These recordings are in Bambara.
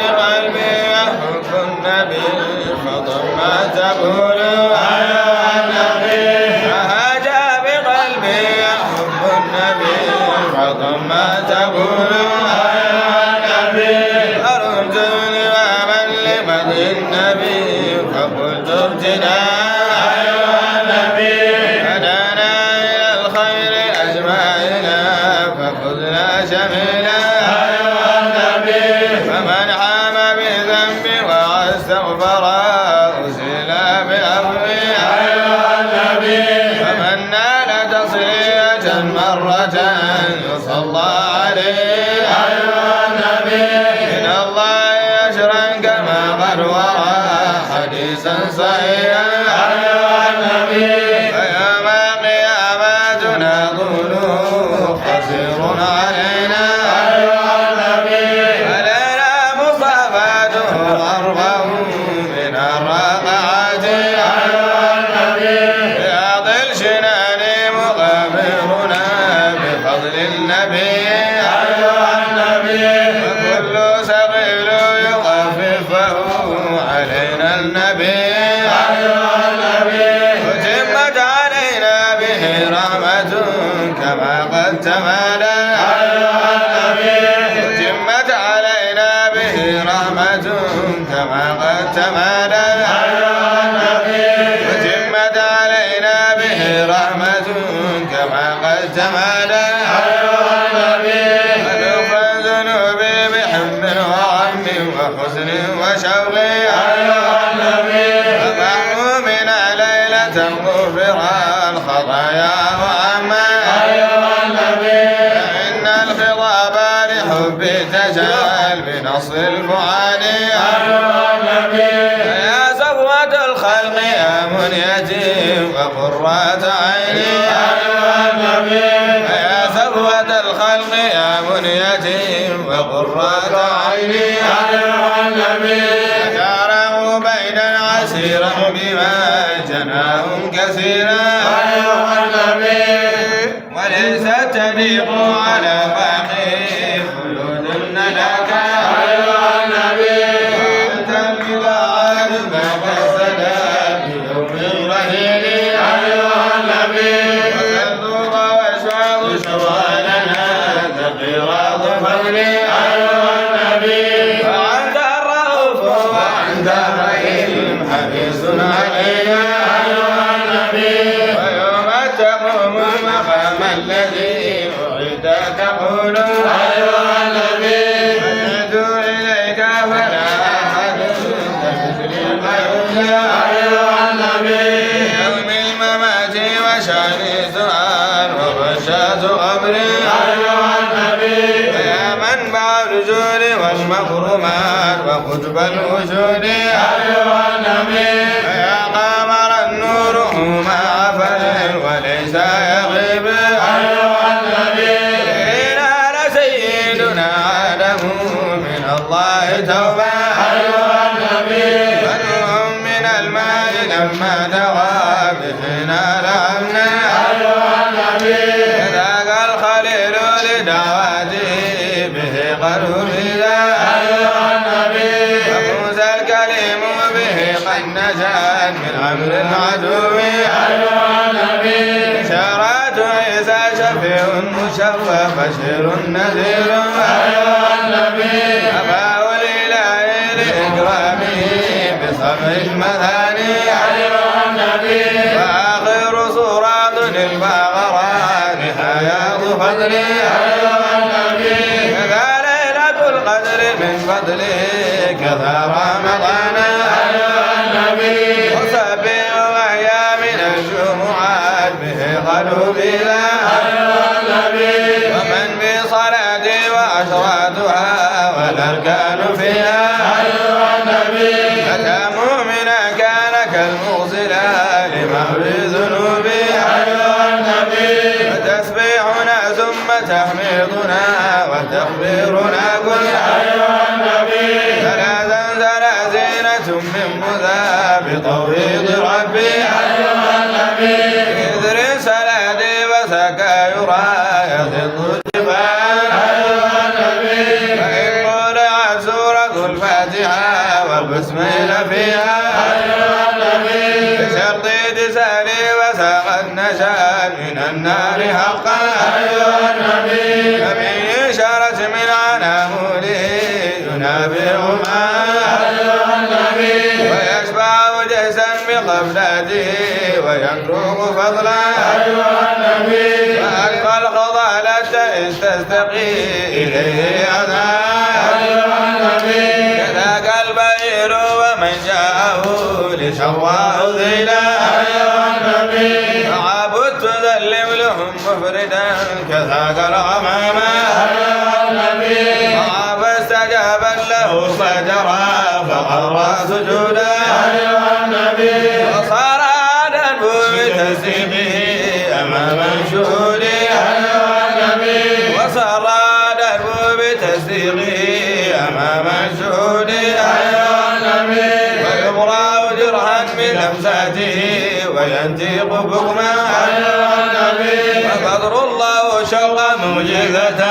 بقلبي حب النبي فضل ما تقول فهجا بقلبي حب النبي فضل ما تقول أرجو لبابا لمدح النبي فقلت ابتداء هدانا إلى الخير أجمعنا فخذنا شميلا فمن حام بذنب واستغفر أزيل بأمره فمن نال تصلية مرة يصلى عليه من الله أجرا كما قد ورى حديثا صحيحا فيوم قيامتنا طوله قصير علينا علينا مصافاته أربع من الرقعات رياض الجنان مغامرنا بفضل النبي وكل صغير يخففه علينا النبي وتمت علينا به رحمة كما قد تمادى وتمت علينا به رحمة كما قد تمادى وتمت علينا به رحمة كما قد تمادى ونغفر ذنوبي بحب وغم وحزن وشوق ومحرومنا ليلة غفر الخطايا وعما فإن الخضاب لحب تجعل بنصر الفؤاد يا صفوة الخلق يا منيتي وقرة عيني يا صفوة الخلق يا منيتي وقرة عيني جاره بين عسيرا بما جناهم كثيرا وليس تليق على باقي خلود لك أنت البلاد بعد السلام يوم الرحيل وكالذوق واشواظ شوالنا تقراض فضلي وأنت الرؤوف وأنت الرحيم حريص علينا ويوم تقوم المقام الذي أعد تقول أعد إليك فلا أحد كمثل المولى يوم الممات وشأن سؤال وغشاة قبري يا منبع الجود والمكرمات وقطب الوجود يا قمر النور ما عفل وليس يغيب نال سيدنا آدم من الله توبة فنور من الماء لما دعا به نال أمنا ذاك الخليل لدعواته به قد أريدا وموسى الكليم به قد نجا من أمر العدو بشارات عيسى شفيع مشرف بشير نذير أباه الإله لإكرامه بسبع المثاني وآخر صورات البقرة نهاية فضله كذا ليلة القدر من فضله كذا رمضان وسبع أيام الجمعة به قلوبنا ومن بصلاتي وأشراتها والأركان فيها أتى مؤمنا كان كالمغسلا لمحو ذنوبه وتسبيحنا ثم تحميدنا وتخبيرنا كل ثلاثا ثلاثين من مذاب بتوفيق ربي إذر صلاتي وسكا يرى يخط الجبال فإن قرأت سورة الفاتحة والبسملة فيها بشرط تسالي وساق النشا من النار حقا فمن شرت من عنامله ينافعهما ويشبع جهزا بقبلته ويترك فضلا وألقى الخضالة إذ تستقي إليه أذى كذاك البئر ومن جاءه لشواه ذيلا فعبدت ذلم لهم مفردا كذاك الغماما فاستجاب له فجرى فقر سجودا وصار عدن بتسليمه امام الشهود وصار عدن بتسليمه امام الشهود ويبرأ جرحا بلمساته وينطق بكما وبدر الله شوق معجزة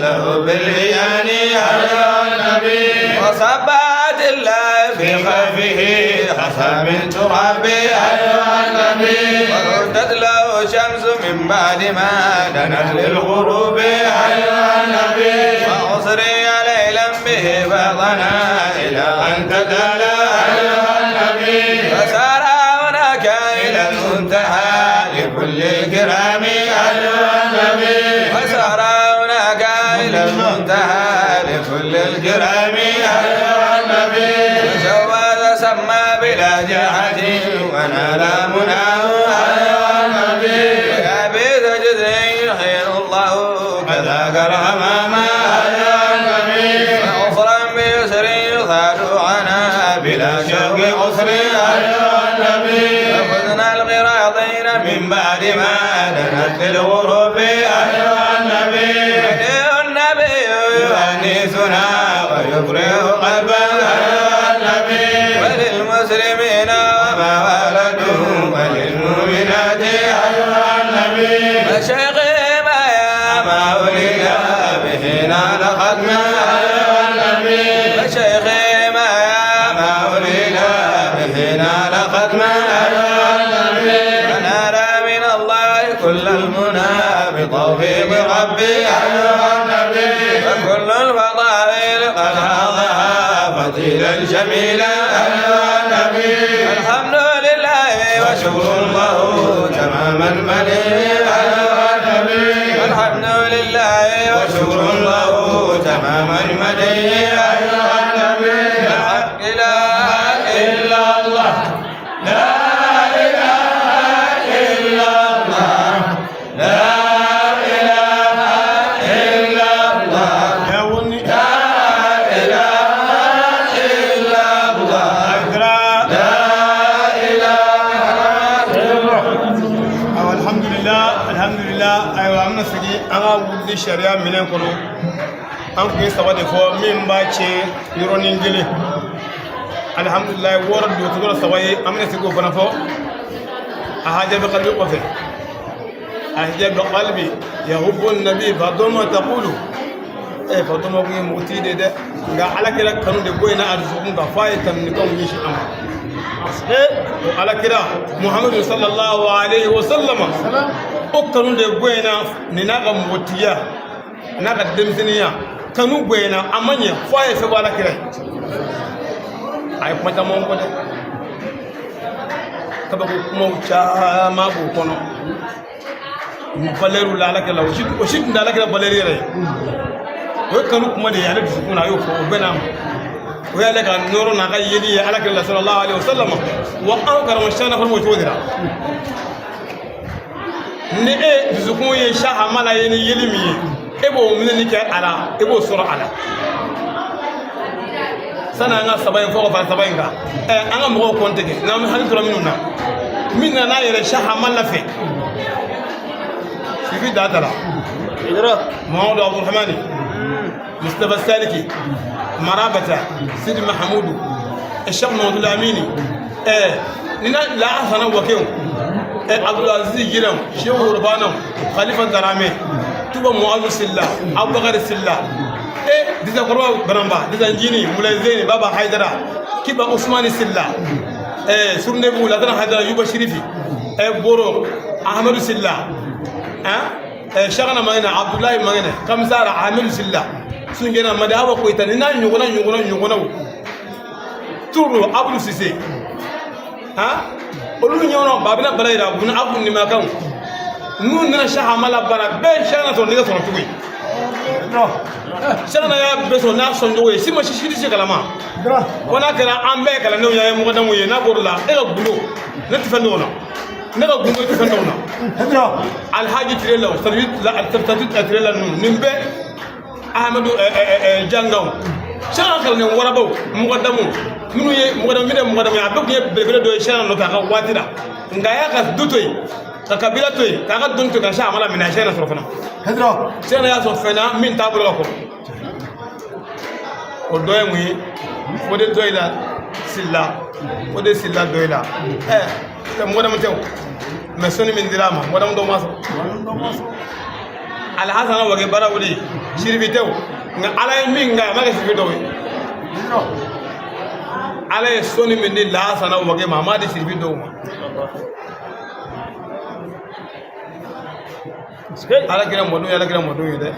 له بالعيان وصبات الله في خلفه حصى من تراب وردت له شمس من بعد ما دنت للغروب وأسري ليلا به فضنا إلى أن تتالى فسار هناك إلى المنتهى لكل الكرام فسار هناك إلى المنتهى لكل الكرام وجواز سمى بلا جهة ونال مناه ويا بيت جزء خير الله كذاك الغمام وعسرا بيسر يثار عنا بلا شوق عسر فخذنا الغراضين من بعد ما دنت للغروب بديع النبي يؤنسنا ويفرح قلبا وللمسلمين وما ولدوا وللمؤمنات فشيخي ما يا ما ولد به نال ختما فشيخي ما يا ما ولد به نال ختما فنال من الله كل المنى بتوفيق ربي فكل الفضائل قد هاضها فضيلا جميلا الحمد لله وشكر الله تماما مليئا الحمد لله وشكر الله تماما مليئا الحق لا إلا الله لا إله إلا الله لا إله إلا الله لا إله إلا الله لا إله Awa, alhamdulillah, alhamdulillah. Ayiwa, an bɛna segin an ka wuli sariya minɛn kɔnɔ. An tun ye saba de fɔ min b'a tiɲɛ yɔrɔnin kelen. Alhamdulillah, wɔɔrɔ don cogo la saba ye. An bɛna segin k'o fana fɔ. A haja bɛ qalbi kɔfɛ, a haja bɛ qalbi yahubbu nabi fadoma taqulu. Fatoma kun ye mɔgɔtigi de ye dɛ, nka Ala kira kanu de bɔ yen a dusukun kan f'a ye tanunikanw ɲɛsin a ma. O Ala kira Muhammadu sallallahu alaihi wa sallama, o kanu de bɔ yen na nin n'a ka mɔgɔtigiya n'a ka denmisɛnninya kanu bɔ yen na, a ma ɲɛ f'a ye fɛn bɔ Ala kira ye. A ye kuma caman fɔ dɛ, kabako kumaw caman b'o kɔnɔ valeur la Ala kira la. O si tun tɛ Ala kira valeur yɛrɛ ye. O ye kanu kuma de ye ale dusukun na, a y'o fɔ, o bɛɛ n'a ma. O y'ale ka nɔrɔ n'a ka yeli ye Ala kira la sallallahu alaihi wa sallam. Wa anw karamɔgɔ siyana fana o cogo de la. Ni e dusukun ye Sahamala ye ni yeli min ye, e b'o minɛni kɛ a la, e b'o sɔrɔ a la. Sani an ka saba in fɔ ka fara saba in kan, ɛ an ka mɔgɔw kɔn tigɛ n'an bɛ hakili tora minnu na, min nana n'a yɛrɛ Sahamala fɛ, Sifi Datara, Muhammadu Abdulhamani, Mustafa Saliki, Marabata, Sidi Mahamudu, Cheikh Mahamadou Lamini, ni na Lahasana Wakew, Abdulaziz Jiram, Sheikh Urbano, Khalifa Darame, Tuba Muazu Silla, Abubakar Silla, Disa Kɔrɔba Banamba, Disa Njini, Mulai Zeni, Baba Haidara, Kiba Usmani Silla, Surnebu Ladana Haidara, Yuba Shirifi, Boro, Ahmadu Silla, Shagana Mangene, Abdoulaye Mangene, Kamsara, Ahmadu Silla, Sungena Madawa Koita, ni n'a ɲɔgɔnna ɲɔgɔnna ɲɔgɔnnaw, Turu Abdou Sise, olu ɲɔgɔnna Babina Balayira, Buna Abu Nimakanw, n'u nana Sahamala bara bɛɛ Shagana sɔrɔ n'i ka sɔrɔ cogo ye. Shagana y'a bɛɛ sɔrɔ n'a sɔn cogo ye, si ma si si si kalama. Ko n'a kɛra an bɛɛ kalandenw ye, an ye mɔgɔdamuw ye, n'a bɔr'o la, e ka gundo ne tɛ fɛn dɔw la, ne ka gundo tɛ fɛn dɔw la. Alhaji Tirela, Sadi Tirela ninnu, nin bɛɛ Ahmadu Jangaw, Shagana kalanden warabaw, mɔgɔdamu minnu ye mɔgɔdamu, minnu ye mɔgɔdamu ye, a bɛɛ tun ye belebele dɔ ye Shagana nɔfɛ a ka waati la. Nka a y'a ka du to yen, ka kabila to yen, k'a ka dɔnni to yen, ka Sahamala minɛ, a Shagana sɔrɔ fana. Shagana y'a sɔrɔ fɛn na min t'a bolo ka kɔrɔ. O dɔ ye mun ye? Fode dɔ i la Silla, Fode Silla dɔ i la. Mɔgɔdamu tɛ o, mɛ sɔnni min dira a ma, mɔgɔdamu dɔw ma sɔrɔ. Alhasana Wage bara wuli sirifi tɛ o, nka Ala ye min kɛ, a ma kɛ sirifi dɔw ye. Ala ye sɔnni min di Lahasana Wage ma, a m'a di sirifi dɔw ma. Ala kira mɔdenw ye Ala kira mɔdenw ye dɛ,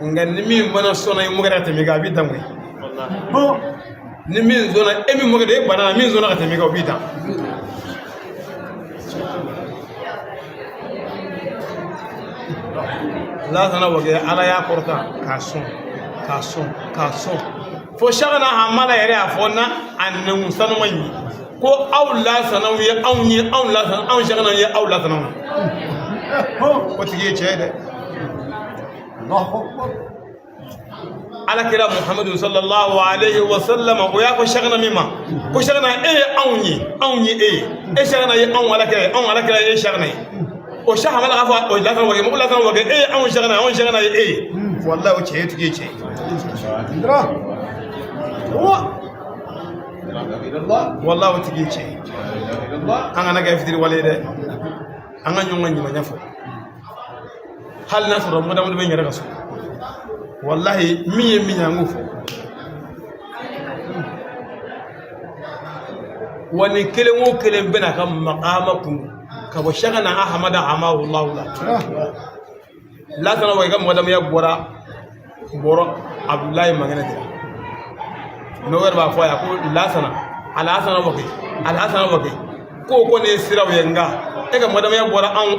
nka ni min fana sɔnna i mɔkɛ ka tɛmɛ i kan, a b'i dan koyi. Ni min sɔnna e min mɔkɛ de e banna, min sɔnna ka tɛmɛ i kan, o b'i dan. Lasana Wage, Ala y'a kɔrɔta k'a sɔn, k'a sɔn, k'a sɔn, fo Shagana Hamala yɛrɛ y'a fɔ n'a a nɛnkun sanuma in ye ko aw lasanaw ye anw ye, anw lasana, anw Shagana ye aw lasanaw ye. O tigi ye cɛ ye dɛ. Ala kira Muhammadu sallallahu alaihi wa sallam, o y'a fɔ Shagana min ma ko Shagana e ye anw ye, anw ye e ye, e Shagana ye anw Ala kira ye, anw Ala kira ye e Shagana ye. O Sahamala k'a fɔ o Lasana Wage, ko Lasana Wage e ye anw Shagana ye, anw Shagana ye e ye. Wallahi o cɛ ye, tigi ye cɛ ye. Wallahi o tigi ye cɛ ye. An kana kɛ fitiriwale ye dɛ, an ka ɲɔgɔn ka ɲumanya fɔ, hali n'a sɔrɔ mɔdamu bɛ n yɛrɛ ka so. Wallahi min ye min ye, an k'o fɔ. Wa ni kelen o kelen bɛna ka makama kun ka bɔ Shagana Ahamada Hamawulahu la, Lasana Wage ka mɔgɔdamuya bɔra bɔrɔ Abudulayi Mangɛnɛ de la. N'o yɛrɛ b'a fɔ a ye ko Lasana, Alasana Wage, Alasana Wage, ko ne ye siraw ye, nka e ka mɔgɔdamuya bɔra anw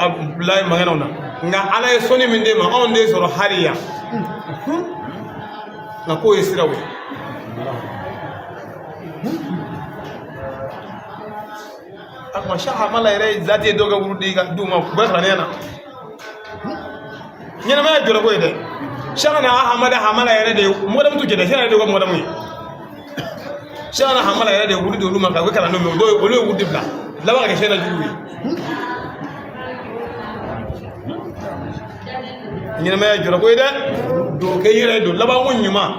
Abudulayi Mangɛnɛw na, nka Ala ye sɔnni min d'e ma, anw de sɔrɔ hali yan, nka k'o ye siraw ye. A kuma Sahamala yɛrɛ ye zati ye dɔw ka wurudi ka d'u ma, u bɛ kalandenya na. Ɲɛnamaya jɔrɔ ko ye dɛ. Shagana Ahamada Hamala yɛrɛ de ye mɔgɔdamu t'u cɛ dɛ, Shagana de ka mɔgɔdamu ye. Shagana Hamala yɛrɛ de ye wurudi di olu ma ka u kalan n'o ye, olu ye wurudi bila laban ka kɛ Shagana jugu ye. Ɲɛnamaya jɔrɔ ko ye dɛ, don kɛ yɛrɛ don laban ko ɲuman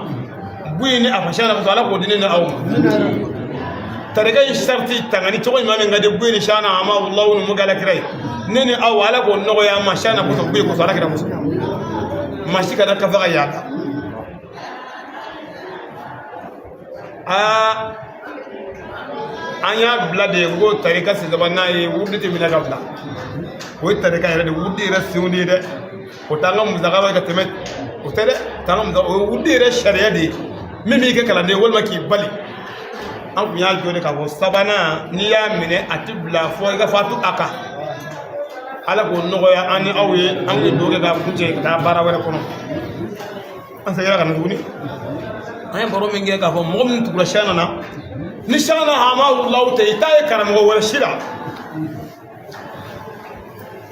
buye ni a fa Shagana kosɔn, Ala k'o di ne ni aw ma. Tarika in sariti tangani cogo ɲuman min ka di buye ni Shagana Hamawulahu ni mun kɛ Ala kira ye, ne ni aw, Ala k'o nɔgɔya an ma Shagana kosɔn, buye kosɔn, Ala kira kosɔn. Maa si kana kafa ka yaala. Aa, an y'a bila de ko tarika sen sabanan ye wurudi tɛ minɛ ka bila. O ye tarika yɛrɛ de, wurudi yɛrɛ senw de ye dɛ. O t'an ka musaka bɛ ka tɛmɛ o tɛ dɛ, t'an ka musaka, o ye wurudi yɛrɛ sariya de ye min b'i kɛ kalanden walima k'i bali. An kun y'a jɔ de k'a fɔ sabanan, n'i y'a minɛ a tɛ bila fɔ i ka fatu a kan. Ala k'o nɔgɔya an ni aw ye. An kun ye dugawu kɛ k'a kuncɛ ka taa baara wɛrɛ kɔnɔ. An seginna ka na tuguni, an ye baro min kɛ k'a fɔ mɔgɔ min tugura Shagana na, ni Shagana Hamawulahu tɛ, i t'a ye karamɔgɔ wɛrɛ si la.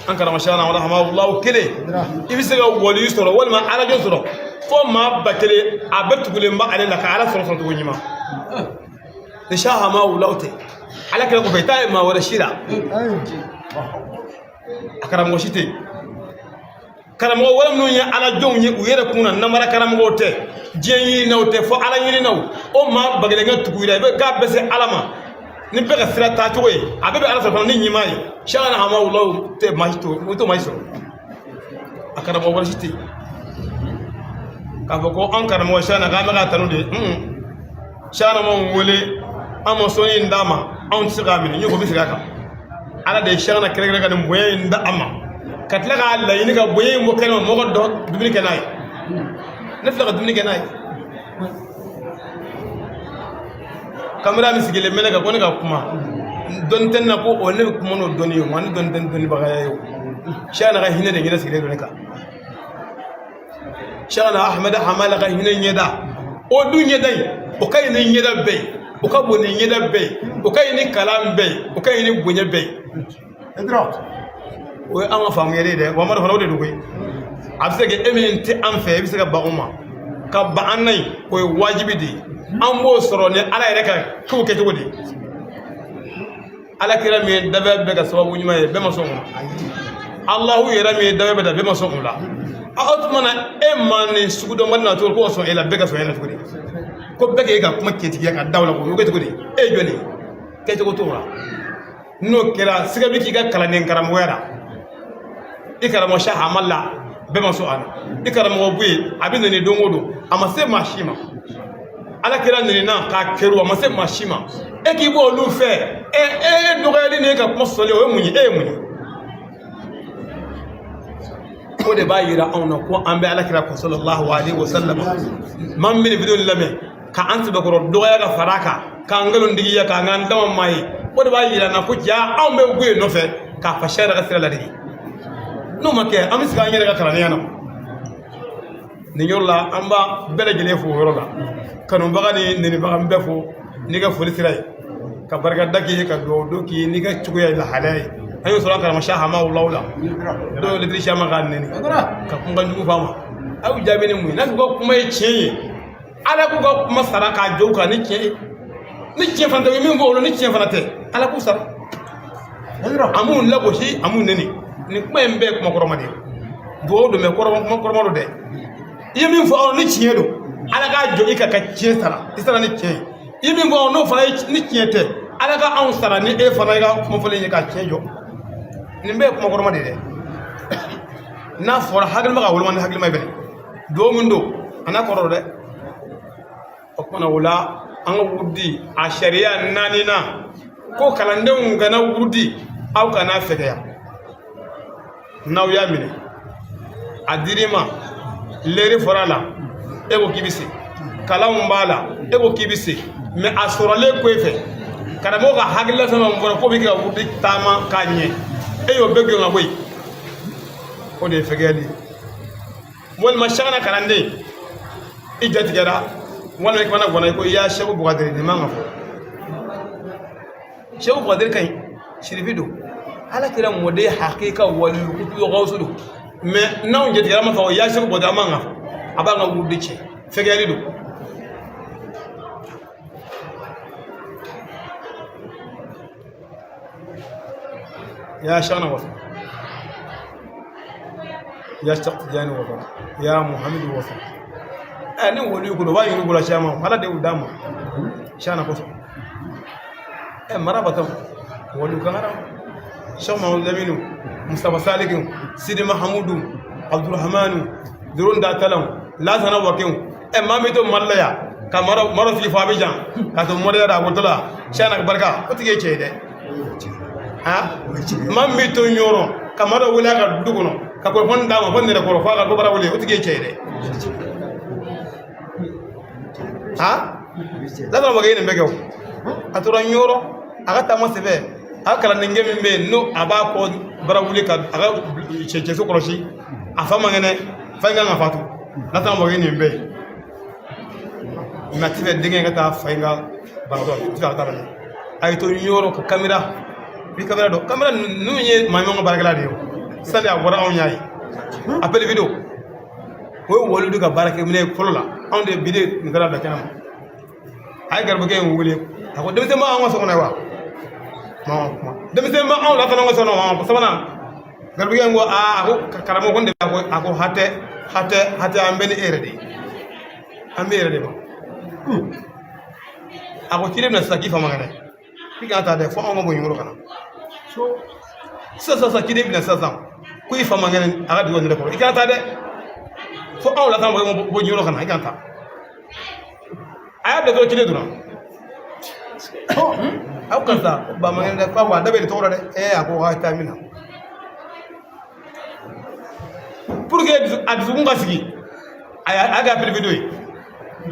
An karamɔgɔ Sɛkina Amadu Hamawula kelen, i bɛ se ka wali sɔrɔ walima alajɔ sɔrɔ fo maa 1000, a bɛɛ tugulen bɛ ale la ka Ala sɔrɔ sɔrɔcogo ɲuman. Ni Sɛki Hamawula tɛ, Ala kɛra kɔfɛ, i t'a ye maa wɛrɛ si la. A karamɔgɔ si tɛ yen. Karamɔgɔ wɛrɛ minnu ye ala jɔnw ye u yɛrɛ kun na, namara karamɔgɔw tɛ, diɲɛ ɲininaw tɛ, fo ala ɲininaw, o maa 1000 ka tugu i la, i bɛ k'a bɛɛ se Ala ma ni bɛɛ ka sira taacogo ye, a bɛɛ bɛ Ala sɔrɔ fana ni ɲuman ye. Sɛkina Hamawula tɛ maa si to, o tɛ maa si sɔrɔ. A karamɔgɔ wɛrɛ si tɛ yen k'a fɔ ko an karamɔgɔ Sɛkina k'an bɛ k'a tanu de. Sɛkina m'anw wele, an ma sɔnni in d'a ma, anw tɛ se k'a minɛ. N y'o fɔ, n bɛ segin a kan. Ala de ye Sɛkina kɛrɛnkɛrɛn ka nin bonya in da a ma, ka tila k'a laɲini ka bonya in bɔ kɛnɛ ma, mɔgɔ dɔ dumuni kɛ n'a ye. Ne filɛ ka dumuni kɛ n'a ye. Kamera min sigilen bɛ ne kan ko ne ka kuma, dɔnni tɛ ne na ko o ne bɛ kuma n'o dɔnni ye, wa ne dɔnni tɛ ni dɔnnibagaya ye. O Sɛkina ka hinɛ de ɲɛda sigilen don ne kan. Sɛkina Ahmada Hamala ka hinɛ ɲɛda, o dun ɲɛda in, o ka ɲi ni ɲɛda bɛɛ ye, o ka bon ni ɲɛda bɛɛ ye, o ka ɲi ni kalan bɛɛ ye, o ka ɲi ni bonya bɛɛ ye. O ye an ka faamuyali ye dɛ. Wa fana o de don koyi. A bɛ se ka kɛ e min tɛ an fɛ, e bɛ se ka ban o ma, ka ban an na yen, o ye wajibi de ye. An b'o sɔrɔ ni Ala yɛrɛ ka kow kɛcogo de ye. Ala kira min ye dabɛ bɛɛ ka sababu ɲuman ye, bɛɛ ma sɔn o ma. Alahu yɛrɛ min ye dabɛ bɛɛ da, bɛɛ ma sɔn o la. O tuma na, e ma nin sugudɔnbali na cogo ko ka sɔn e la, bɛɛ ka sɔn e la cogo di? Ko bɛɛ k'e ka kuma tiɲɛtigiya ka da o la, k'o kɛ cogo di? E ye jɔn ye? Kɛcogo t'o la. N'o kɛra, siga bɛ k'i ka kalanden karamɔgɔya la. I karamɔgɔ Sɛki Hamala la, bɛɛ ma sɔn a la. I karamɔgɔ Buye, a bɛ nɛni don o don, a ma se maa si ma. Ala kira nɛnina k'a kɛru, a ma se maa si ma. E k'i bɔ olu fɛ, e e dɔgɔyali ni e ka kuma sɔsɔli, o ye mun ye? E ye mun ye? O de b'a yira anw na ko an bɛ Ala kira kɔ sallallahu alaihi wa sallam. Maa min bɛ nin video lamɛn ka an sɛbɛkɔrɔ dɔgɔya ka fara a kan, k'an nkalontigiya, k'an k'an dama maa ye, o de b'a yira an na ko ja anw bɛ Buye nɔfɛ k'a fa sariya ka sira ladege. N'o ma kɛ, an bɛ sigi an yɛrɛ ka kalandenya na nin yɔrɔ la. An b'a bɛɛ lajɛlen fo o yɔrɔ la, kanubaga ni nɛnibaga, n bɛɛ fo n'i ka foli sira ye, ka barika da k'i ye, ka dugawu don k'i ye n'i ka cogoya ye, lahalaya ye. An y'o sɔrɔ an karamɔgɔ Sɛki Hamawula la. Dɔw ye lɛtiri ci a ma k'a nɛni, ka kumakan jugu f'a ma. A y'u jaabi ni mun ye? N'a fɔ ko kuma ye tiɲɛ ye, Ala k'u ka kuma sara k'a jɔ u kan ni tiɲɛ ye. Ni tiɲɛ fana tɛ, u ye min fɔ olu, ni tiɲɛ fana tɛ, Ala k'u sara. An m'u lagosi, an m'u nɛni. Nin kuma in bɛɛ ye kuma kɔrɔma de ye. Dugawu don mɛ kuma kɔrɔma don dɛ. I ye min fɔ aw, ni tiɲɛ don, Ala k'a jɔ i kan ka tiɲɛ sara, i sara ni tiɲɛ ye. I ye min fɔ aw, n'o fana ye ni tiɲɛ tɛ, Ala ka anw sara ni e fana ka kuma fɔlen ye ka tiɲɛ jɔ. Nin bɛɛ ye kuma kɔrɔma de ye dɛ. N'a fɔra hakilima ka woloma ni hakilima ye bɛnɛ, dugawu min don, a n'a kɔrɔ don dɛ. O kumana o la, an ka wurudi a sariya naaninan ko kalandenw kana wurudi, aw kana fɛgɛya. N'aw y'a minɛ, a dir'i ma, leri fɔra a la, e ko k'i bɛ se, kalanw b'a la, e ko k'i bɛ se, mɛ a sɔrɔlen ko e fɛ, karamɔgɔ ka hakilila fɛn fɛn fɔra k'o bɛ kɛ ka wurudi taama k'a ɲɛ, e y'o bɛɛ gɛn ka bɔ yen, o de ye fɛgɛyali ye. Walima sakana kalanden, i jatigɛra, walima i kana gwana, i ko i y'a Sɛku Bukadiri, nin man ka fɔ. Sɛku Bukadiri ka ɲi, sirifi don, Ala kira mɔden hakika waliyu kutubu gawusu don, mɛ n'anw jatigɛra, an b'a fɔ ya Sɛku Bukadiri, an man ka fɔ, a b'an ka wurudi tiɲɛ, fɛgɛyali don. Ya Shana wasa, ya Shek Tijani wasa, ya Muhammadu wasa. Ni waliyu ko don, o b'a ɲini bolo caman, Ala de y'u d'a ma Shana kosɔn. Maraba tam waliyu kankara, Shek Mahamadu Laminu, Mustafa Salikin, Sidi Mahamudu, Abdurahmanu, Doron Datalan, Lasana Wakin. Maa min to Mali la yan ka maro sigi fo Abijan ka to moriya da a wotɔ la Shana ka barika, o tigi ye cɛ ye dɛ. Ha, maa min bɛ to Ɲɔrɔ ka maa dɔ wele a ka du kɔnɔ ka telefɔni d'a ma fo nɛrɛkɔrɔ fo a ka ko bara wele, o tigi ye cɛ ye dɛ. Ha, Lasana Wage ye nin bɛɛ kɛ o. A tora Ɲɔrɔ, a ka taama sɛbɛ, a ka kalandenkɛ min bɛ yen n'o a b'a kɔ bara wuli ka a ka cɛso kɔlɔsi, a fa man kɛnɛ, fa in kan ka fatu. Lasana Wage ye nin bɛɛ ye, mɛ a ti fɛ denkɛ ka taa fa in ka banabaatɔ, a ti fɛ a ka taa lajɛ. A ye to Ɲɔrɔ ka kamera bi, kamera dɔn, kamera ninnu ye maa ɲuman ka baarakɛla de ye o. Sani a bɔra, anw y'a ye appel vidéo. O ye walidu ka baarakɛminɛ ye fɔlɔ la. Anw de bi de nin kɛra bila kɛnɛ ma. A ye garibukɛ in wele, a ko denmisɛn b'anw ka so kɔnɔ wa? Ma kuma denmisɛn b'anw la fana ka so kɔnɔ wa? Sabanan, garibukɛ in ko aa, a ko karamɔgɔ ko ne de a ko, a ko hatɛ hatɛ hatɛ, an bɛ ni e yɛrɛ de ye, an bɛ e yɛrɛ de ma. A ko ciden bɛna sisan k'i fa man kɛnɛ, k'i kana taa dɛ, fo anw ka bɔ ɲɔgɔn ka na sisan. Sisan ciden bɛna sisan ko i fa man kɛnɛ, a ka dugu yɛrɛ kɔrɔ, i kana taa dɛ, fo anw la taa bɔ ɲɔgɔn ka na, i kana taa. A y'a bila dɔrɔn, ciden donna. A ko karisa ba man kɛnɛ dɛ, ko a da bɛ de tɔgɔ la dɛ. Ɛɛ, a ko k'a taa min na pour que a dusukun ka sigi, a y'a kɛ appel vidéo ye.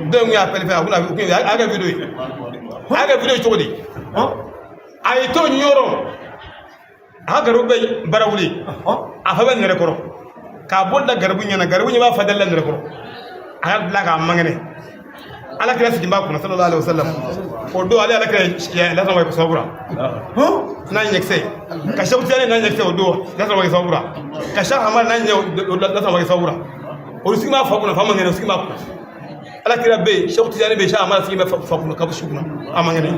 Dɔw kun y'a appel fɛ, a kun a y'a kɛ vidéo ye. A y'a kɛ vidéo ye cogo di? A y'i to Ɲɔrɔ, a ka garibu bɛ bara wuli, a fa bɛ nɛrɛkɔrɔ, k'a bolo da garibu ɲɛna, garibu ɲɛ b'a fa dali la nɛrɛkɔrɔ, a y'a bila k'a mangɛnɛ. Ala kira sigi b'a kunna, sallallahu alaihi wasallam. O don ale ala kira lasana wa sabura n'a ɲɛkisɛ ka Sɛku Tijani n'a ɲɛkisɛ, o don lasana wa sabura ka Sɛku Hamad n'a ɲɛ lasana wa sabura. Olu sigi b'a fa kunna, fa man kɛnɛ, o sigi b'a kunna. Ala kira bɛ yen, Sɛku Tijani bɛ yen, Sɛku Hamad sigi bɛ fa kunna, kabu su kunna, a man kɛnɛ.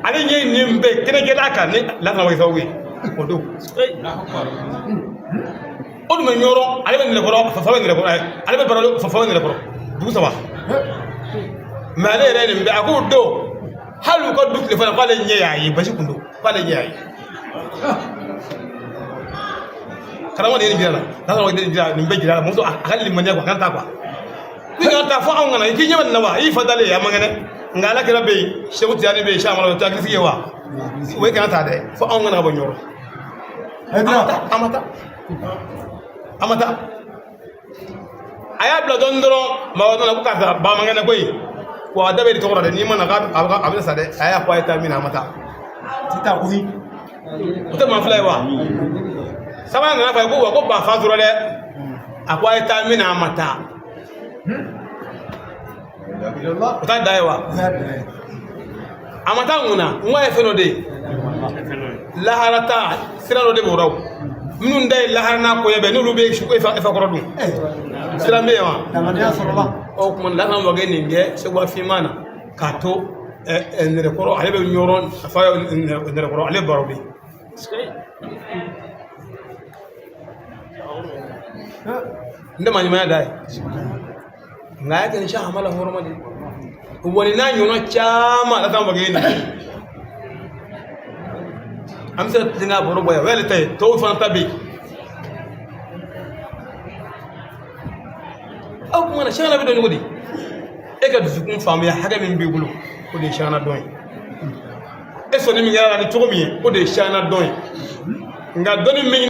Ale ɲɛ nin bɛɛ kɛnɛjɛla kan ni lasana wa sababu ye o don. O dun bɛ Ɲɔrɔ, ale bɛ Nɛrɛkɔrɔ, fa bɛ Nɛrɛkɔrɔ, ale bɛ Baralo, fa bɛ Nɛrɛkɔrɔ, dugu saba. Mɛ ale yɛrɛ nin bɛɛ, a k'o don hali u ka du tile fana, k'ale ɲɛ y'a ye, basi kun don, k'ale ɲɛ y'a ye. Karamɔgɔ de ye nin jira la, n'a sɔrɔ nin jira nin bɛɛ jira la, muso a ka limaniya quoi, a kana taa quoi, k'i kana taa fo anw kana i k'i ɲɛ bɛ nin na wa, i fa dalen a man kɛnɛ. Nka ala kira bɛ yen, Sɛku Tijani bɛ yen, Sɛku Amadu, hakili sigi ye wa, o ye kana taa dɛ, fo anw kana bɔ Ɲɔrɔ. A ma taa, a ma taa, a ma taa. A y'a bila dɔɔnin dɔrɔn, maa wɛrɛ nana ko karisa ba man kɛnɛ koyi, wa a da bɛ tɔgɔ la dɛ, n'i ma na k'a bɛ sa dɛ. A y'a fɔ a ye taa min na, a ma taa. Ti taa koyi. O tɛ maa fila ye wa? Sabanan nana fɔ a ye ko wa, ko ba fatura dɛ. A ko a ye taa min na, a ma taa. O t'a da ye wa? A ma taa mun na? N ko a ye fɛn dɔ de ye, lahara ta sira dɔ de b'o la. O minnu da ye lahara n'a koɲɛ bɛɛ, n'olu bɛ su ko e fa kɔrɔ dun, sira bɛ yen wa? Danganiya sɔrɔla. O tuma lahara ma kɛ nin kɛ seguba finman na k'a to nɛrɛkɔrɔ, ale bɛ Ɲɔrɔ, a fa ye nɛrɛkɔrɔ, ale baro de. N tɛ maa ɲumanya da ye, nka a y'a kɛ ni Sɛki Hamala hɔrɔma de wa, nin n'a ɲɔgɔnna caman. Ala t'an bagɛ nin, an bɛ se ka tilen k'a baro bɔ yan, o y'ale ta ye, tɔw fana ta bɛ yen. Aw kuma na, Sɛkina bɛ dɔn cogo di? E ka dusukun faamuya hakɛ min b'i bolo, o de ye Sɛkina dɔn ye. E sɔnni min kɛra la ni cogo min ye, o de ye Sɛkina dɔn ye. Nka dɔnni min